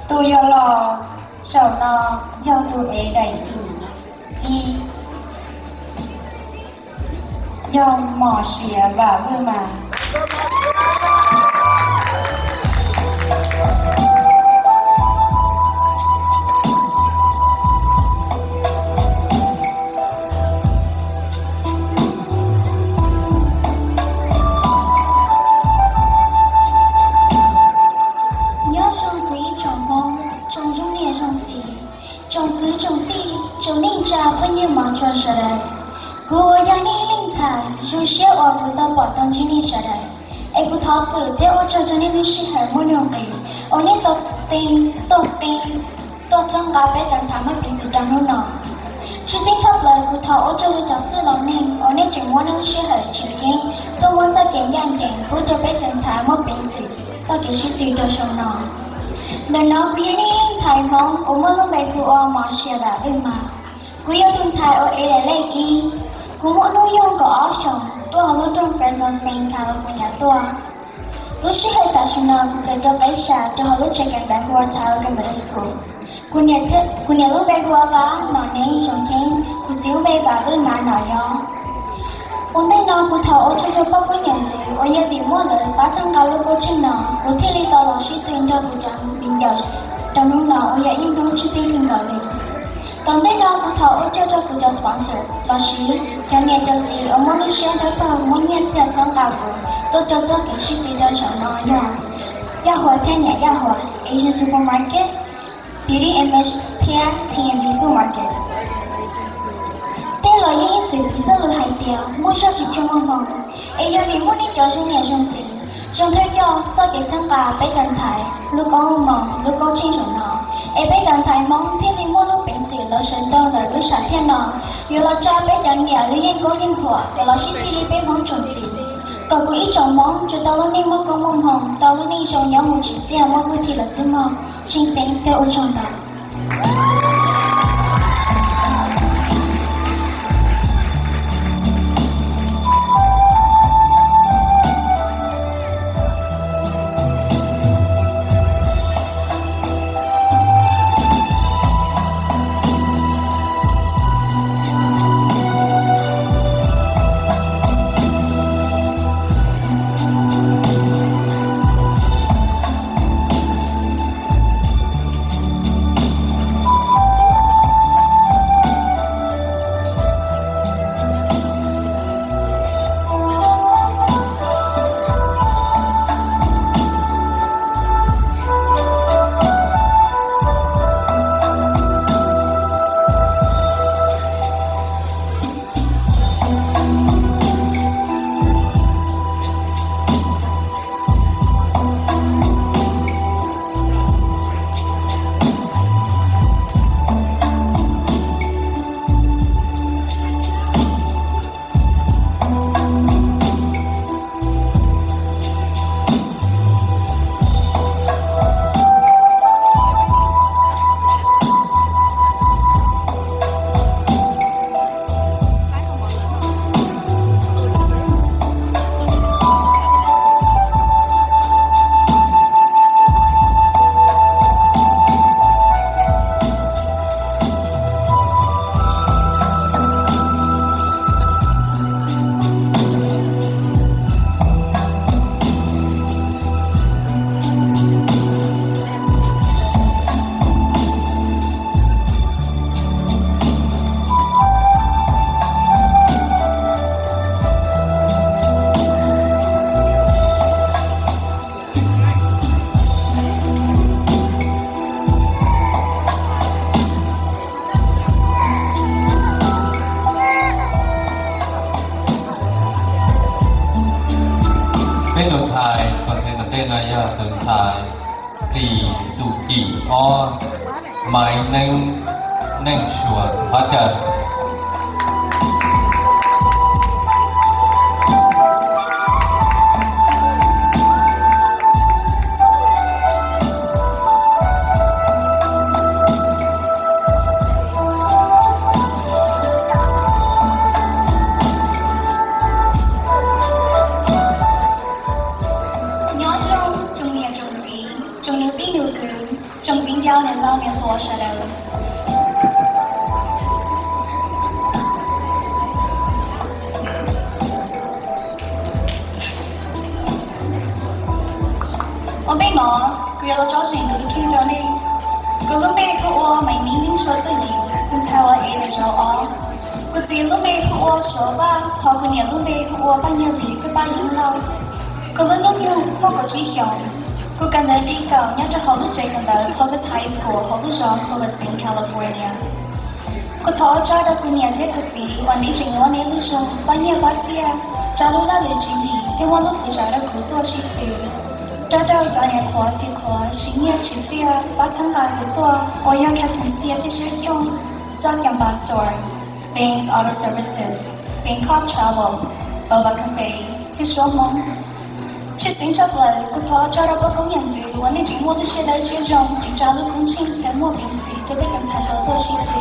Tus yuav los saum no yog tus ev daim ib, yog Mos Siav Vam Vwj Mas. Nyob zoo kuv ib tsoom Hmoob, tsoom zoo niam zoo txiv, tsoom kwv tsoom tij, tsoom neej tsa phooj ywg mov tshua sawv daws. Kuv uas yog nej ib leej ntxhais zoo siab uas kuv tau pom tau ntsib nej sawv daws, es kuv thov kawm thiab ua tsaug rau nej lub sij hawm muaj nuj nqis uas nej tau teev tuaj teev tuaj txhawb nqa peb cov ntxhais muaj peev xwm rau hnub no. Tshwj xeeb tshaj plaws kuv thov ua tsaug rau cov txwj laus neeg uas nej tseem muab nej lub sij hawm tseem ceeb tuaj muab txoj kev ncaj ncees pub rau peb cov ntxhais muaj peev xwm txoj kev sib tw rau xyoo no. Ntawm no kuv yog nej ib leej ntxhais Hmoob uas muaj lub npe hu ua Mos Siav Vam Vwj Mas. Kuv yog tus ntxhais uas ev daim lej ib. Kuv muaj hnub nyoog kaum ob xyoos, tuaj hauv lub nroog Fresno State, California tuaj. Lub sij hawm tam sim no kuv kawm rau qib xya rau hauv lub tsev kawm ntawv hu ua Tyler Middle School. Kuv niam, kuv niam lub npe hu ua Vaj Nom Neeb Zoo Cheeb, kuv txiv lub npe Vam Vwj Mas Nom Yob. Ua ntej no kuv thov ua tsaug rau poj koob yawm ntxwv uas yog vim muaj lawv pab txhawb nqa lub koob tsheej no, kuv thiaj li tau los sib tw nrog kuv cov viv ncaus rau hnub no uas yog ib hnub tshwj xeeb kawg nkaus li. Tom ntej no kuv thov ua tsaug rau kuv cov sponsor lossis cov niam cov txiv uas muaj lub siab nrog pog muab nyiaj txiag txhawb nqa kuv tuaj rau txoj kev sib tw rau saum no yog Yaj Huas thiab niam Yaj Huas, Asian Supermarket, Beauty Image thiab T and B Food Market. Tej los yeej ib txwm piv txoj lus hais tias muaj zog tsis cuag muaj hmoo, es yog vim muaj nej cov zoo niam zoo txiv zoo thawj coj txoj kev txhawb nqa peb cov ntxhais lub koob hmoov lub koob tsheej saum no, es peb cov ntxhais Hmoob thiaj li muaj lub peev xwm los sawv rau ntawm lub sam thiaj no, yuav los tsa peb cov niam lub yeej koob yeej huam kom los sib txig li peb Hmoob tsoom txiv, kom kuv ib tsoom Hmoob tsuas tau lub neej muaj koob muaj hmoov, tau lub neej zoo nyob mus tsis txiaj muaj hwj chim los txwb mog. Tshwj xeeb thiab ua tsaug ntau. Peb tus ntxhais txog ntxiv tom ntej no yog tus ntxhais Ris Tus Cim ob, Maiv Neeb Neej Suav, thov caw. Nyob zoo tsoom niam tsoom txiv, tsoom nus tij nus kwv, Tsoom viv ncaus niam laus niam hluas sawv daws. Ua ntej no, kuv yuav los tso zeem kuv tus kheej rau nej. Kuv lub npe hu ua Maiv Miv Neej Suav Txwj Yim, kuv ntxhais uas ev daim zauv ob. Kuv txiv lub npe hu ua Suav Vaj, hos kuv niam lub npe hu ua Paj Nyiaj Lis thiab Paj Yeeb Lauj. Kuv lub hnub nyoog muaj kaum tsib xyoos. Kuv kawm ntawv grade kaum nyob rau hauv lub tsev kawm ntawv Clovis High School hauv lub zos Clovis, California. Kuv thov ua tsaug rau kuv niam thiab kuv txiv uas nej tseem muab nej lub zog pab nyiaj pab txiaj, tsa lub laj lim tswv yim thiab muab lub hwv tsav rau kuv tuaj sib tw. Nrog rau cov niam qhuav txiv qhuav siv nyiaj siv txiaj pab txhawb nqa kuv tuaj, uas yog Captain Txhiaj thiab Siab Xyooj, Job Ambassador, Banks Auto Services, Bangkok Travel, Bova Cafe, thiab Suab Hmoob. Tshwj xeeb tshaj plaws, kuv thov ua tsaug rau poj koob yawm ntxwv uas nej tseem muaj lub siab dawb siab zoo tsis tsa lub koob tsheej txhais muaj peev xwm rau peb cov ntxhais hluas tuaj sib tw.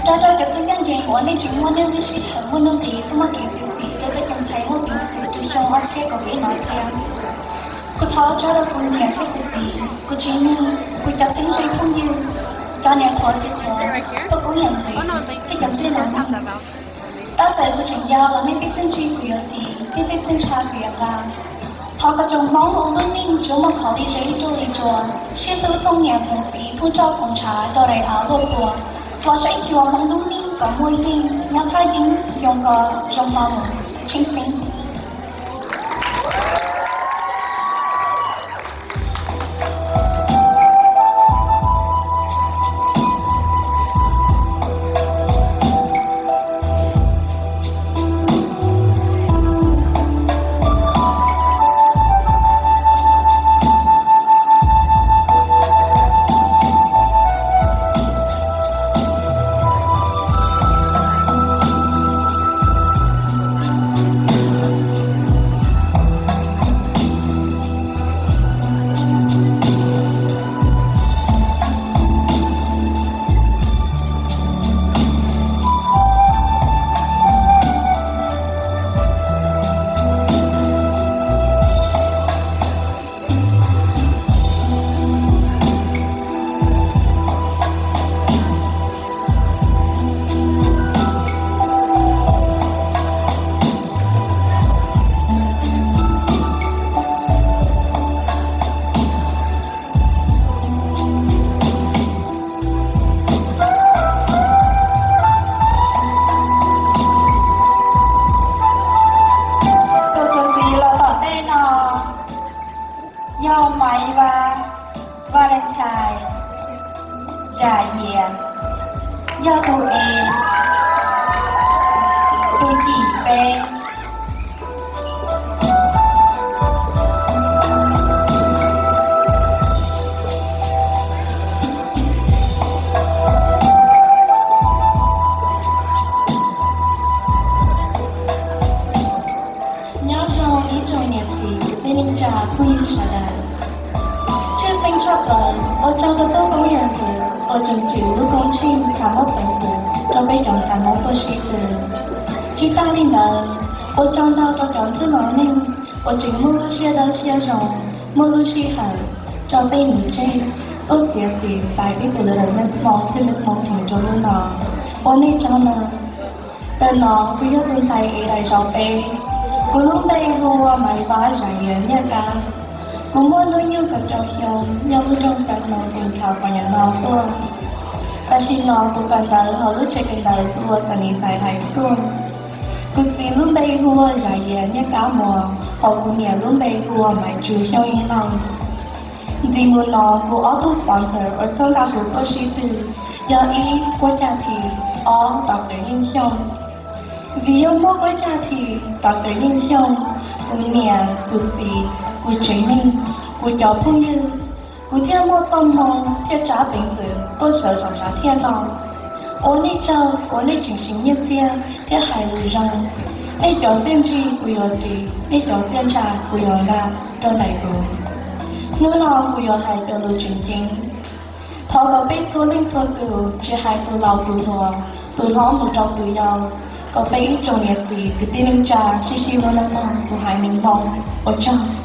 Nrog rau cov tub ncaj ncees uas nej tseem muaj nej lub sij hawm muaj nuj nqis tuaj muaj kev txiav txim rau peb cov ntxhais muaj peev xwm rau xyoo ob txhiab kaum peb no thiab. Kuv thov ua tsaug rau kuv niam thiab kuv txiv, kuv tsev neeg, kuv cov txheeb ze phooj ywg, cov niam qhuav txiv qhuav, poj koob yawm ntxwv, thiab cov txwj laus neeg. Tab txawm kuv tseem yau los nej tej txiaj ntsig kuv yuav ris, nej tej txiaj ntsha kuv yuav nqa. Thov kom tsoom Hmoob ua lub neej tsuas muaj qhov li ze ib ruaj li tsua, sib hlub thooj niam thooj txiv thooj roj thooj ntshav rau daim av luaj puas, los saib xyuas Hmoob lub neej kom muaj yeej, nyob thaj yeeb yoo ko zoo hmo mus, tshwj xeeb. Tus txuas ntxiv los tom ntej no yog Maiv Vaj Valentine Zam Yias, yog tus E, tus yim peb. Nyob zoo ib tsoom niam txiv kwv tij neej tsa phooj ywg sawv daws. Tshwj xeeb tshaj plaws ua tsaug rau poj koob yawm ntxwv uas tseem tswj lub koob tsheej txhais muaj peev xwm rau peb cov ntxhais Hmoob tuaj sib tw. Tsis tas li ntawd, ua tsaug ntau rau cov txwj laus neeg uas tseem muaj lub siab dawb siab zoo, muaj lub sij hawm tso tej nws tseg tuaj txiav txim xaiv peb tus leader Miss Hmoob thiab Miss Hmoob Team rau hnub no. Ua nej tsaug ntau. Ntawm no kuv yog tus ntxhais ev daim zauv peb. Kuv lub npe hu ua Maiv Vaj Zam Yias Nyiaj Kab. Kuv muaj hnub nyoog kaum rau xyoo, nyob lub nroog Fresno, California no tuaj. Tam sim no kuv kawm ntawv hauv lub tsev kawm ntawv hu ua Sunnyside High School. Kuv txiv lub npe hu ua Zam Yias Nyiaj Kab Muas, hos kuv niam lub npe hu ua Maiv Tsu Xyooj Yeej Lauj. Ntxiv mus no kuv ob tug sponsor uas txhawb nqa kuv tuaj sib tw yog ib Kuab Caj Thim, ob Doctor Yeej Xyooj. Vim yog muaj Kuab Caj Thim, Doctor Yeej Xyooj, kuv niam, kuv txiv, kuv tsev neeg, kuv cov phooj ywg, kuv thiaj muaj txoj hmoo thiab tsab peev xwm tuaj sawv saum ntshav thiaj no. Ua nej tsaug uas nej tseem siv nyiaj txiag thiab hais lus zoo. Nej cov txiaj ntsig kuv yuav ris, nej cov txiaj ntsha kuv yuav nqa rau daim kuv. Hnub no kuv yuav hais cov lus tseem ceeb. Thov kom peb txhua leej txhua tus, tsis hais tus laus tus hluas, tus hlob mus rau tus yau, kom peb ib tsoom niam txiv kwv tij neej tsa sib sib hlub nawb mog, kuv hais me ntsis. Ua tsaug.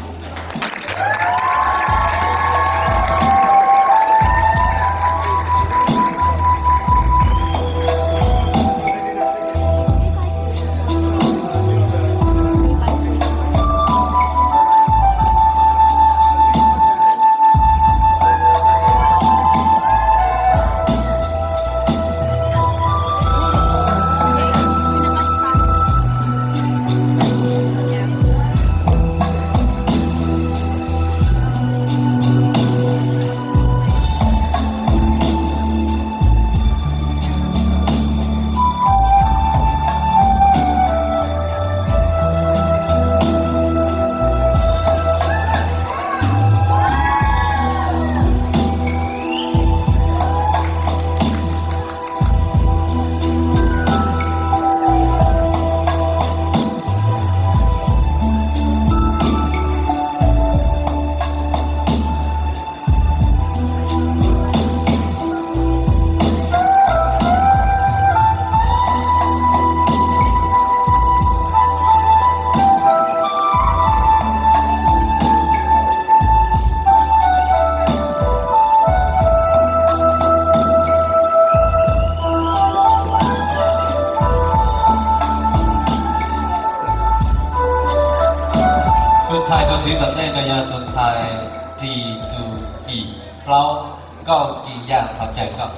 Plaub, Nkauj Ci Yaj, qhov chaw koj.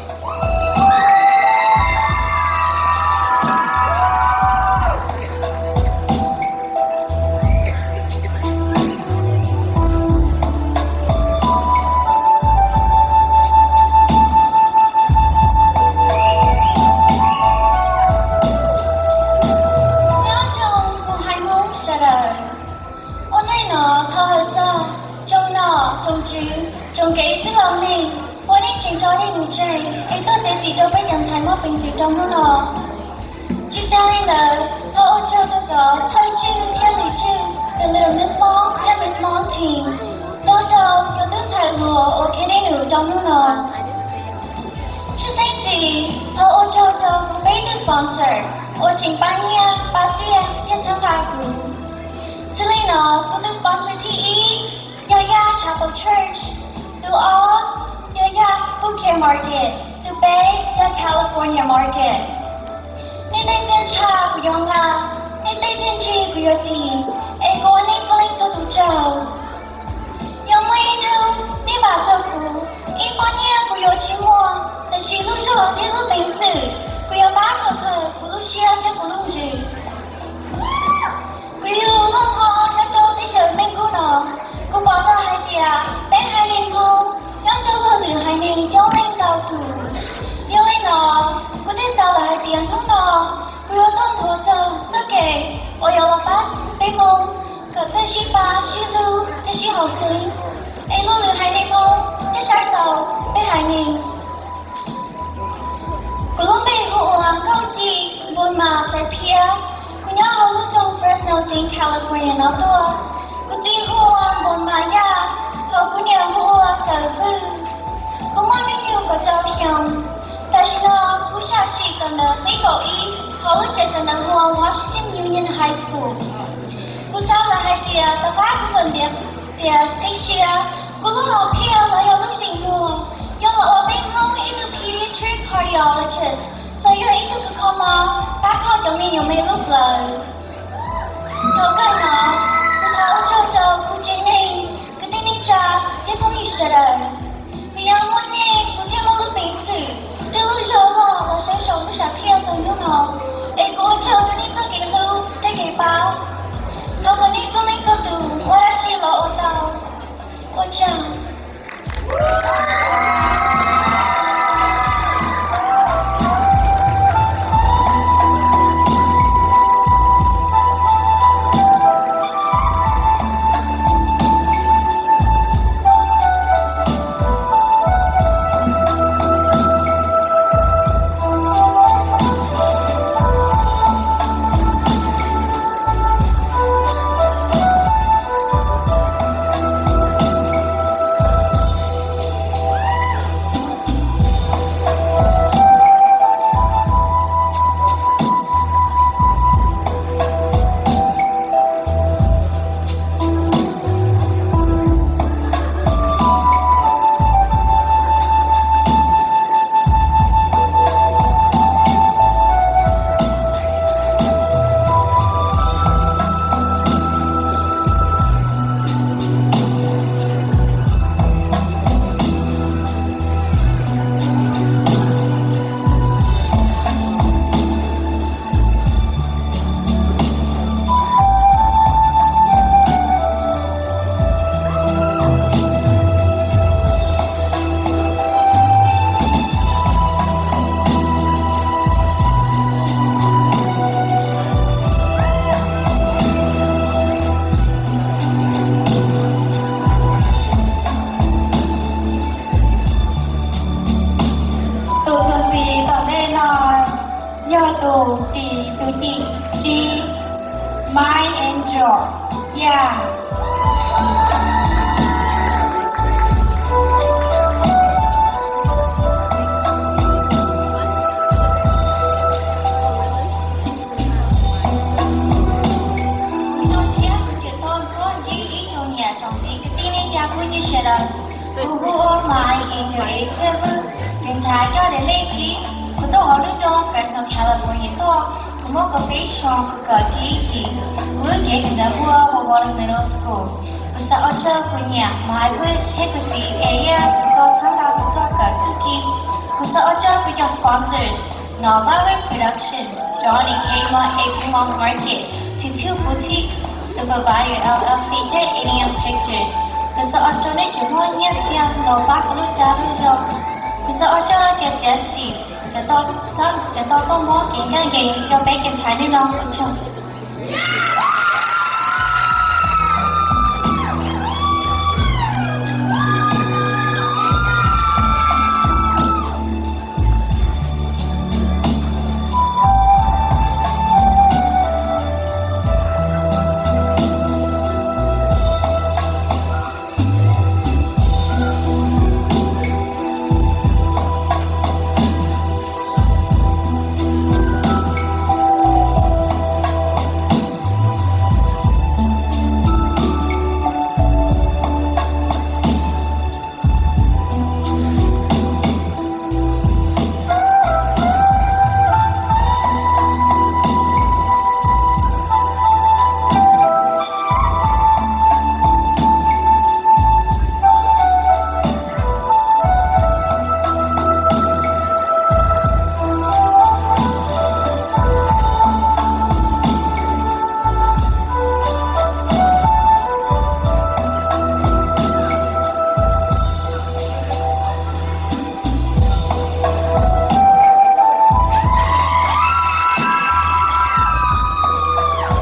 Nyob zoo kuv haiv Hmoob sawv daws. Ua ntej no thov hawm txog tsoom nom tsoom tswv tsoom kev txwj laus neeg uas nej tseem tso nej tus kheej es tuaj txiav txim rau peb cov ntxhais muaj peev xwm rau hnub no. Tsis tas li ntawd, thov ua tsaug rau cov thawj tswj thiab lwm tswj, the Little Miss Hmong thiab Miss Hmong Team, nrog rau cov tub ntxhais hluas uas qhia nej num rau hnub no. Tshwj xeeb ntxiv, thov ua tsaug rau kuv peb tug sponsor uas tseem pab nyiaj pab txiaj thiab txhawb nqa kuv. Xws li no, kuv tus sponsor thib ib yog Yaj Chapel Church, tus ob yog Yaj Food Care Market, tus peb yog California Market. Nej tej txiaj ntsha kuv yuav nqa, nej tej txiaj ntsig kuv yuav ris, es kuv ua nej txhua leej txhua tus tsaug. Yog muaj ib hnub nej vam txog kuv, ib pob nyiaj kuv yuav tsis muaj, tiam sis lub zog thiab lub peev xwm kuv yuav pab khaws khaws kuv lub siab thiab kuv lub ntsws. Kuv yug loj hlob nyob rau teb chaws Meej Kub no, kuv pom tau hais tias peb haiv neeg Hmoob nyob rau luag lwm haiv neeg coob leej ntau tus. Yog li no, kuv thiaj xav lawm hais tias hnub no kuv yuav tuaj nthuav txog txoj kev uas yuav los pab peb Hmoob kom txawj sib pab sib hlub thiab sib haum xeeb, es luag lwm haiv neeg Hmoob thiaj saib taus peb haiv neeg. Kuv lub npe hu ua Nkauj Ci Npus Mas Xaiv Phiab. Kuv nyob hauv lub zos Fresno City, California no tuaj. Kuv txiv hu ua Npus Mas Yaj, hos kuv niam hu ua Kaws Vwj. Kuv muaj hnub nyoog kaum rau xyoo. Tam sim no kuv sam sim kawm ntawv qib kaum ib hauv lub tsev kawm ntawv hu ua Washington Union High School. Kuv xav lawm hais tias tom qab kuv kawm ntiav tiav qib siab, kuv lub hom phiaj los yog lub zeem muag yog los ua peb Hmoob ib tug pediatric cardiologist los yog ib tug kws kho mob pab kho cov me nyuam me lub plawv. Thaum kawg no, kuv thov ua tsaug rau kuv tsev neeg, kwv tij neej tsa thiab phooj ywg sawv daws. Vim yog muaj nej kuv thiaj muaj lub peev xwm thiab lub zog loj los sawv saum lub sam phiaj txog hnub no, es kuv ua tsaug rau nej txoj kev hlub thiab kev pab. Thov kom nej txhua leej txhua tus ua dab tsi los ua tau. Ua tsaug. Tus txuas ntxiv tom ntej no yog tus ris tus cim tsib, Maiv Angel Yaj. Kuv zoo siab kuv tseem tau tuaj ntsib ib tsoom niam tsoom txiv kwv tij neej tsa phooj ywg sawv daws. Kuv hu ua Maiv Angel Yaj Txhiaj Vwj, tus ntxhais coj daim lej tsib. Kuv tuaj hauv lub nroog Fresno, California tuaj. Kuv muaj kaum peb xyoo, kuv kawm kiv ib hlis. Kuv lub tsev kawm ntawv hu ua Wawalung Middle School. Kuv xav ua tsaug kuv niam Maiv Vwj thiab kuv txiv Yaj, kuv tau Sponsors: Nov Vawj Production, John and Kay Mom, A P Mall Market, Tutu Boutique, Super Value L L C thiab Idiom Pictures. Kuv xav ua tsaug nej tseem muab nyiaj txiag los pab kuv lub caij lub nyoog. Kuv xav ua tsaug rau cov txiav txim, cov tau tuaj muab kev ncaj ncees rau peb kev thaiv nej no ua tsaug.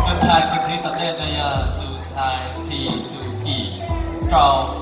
Tus ntxhais kws nqis tom ntej no yog tus ntxhais Tsis Tus Cim, rau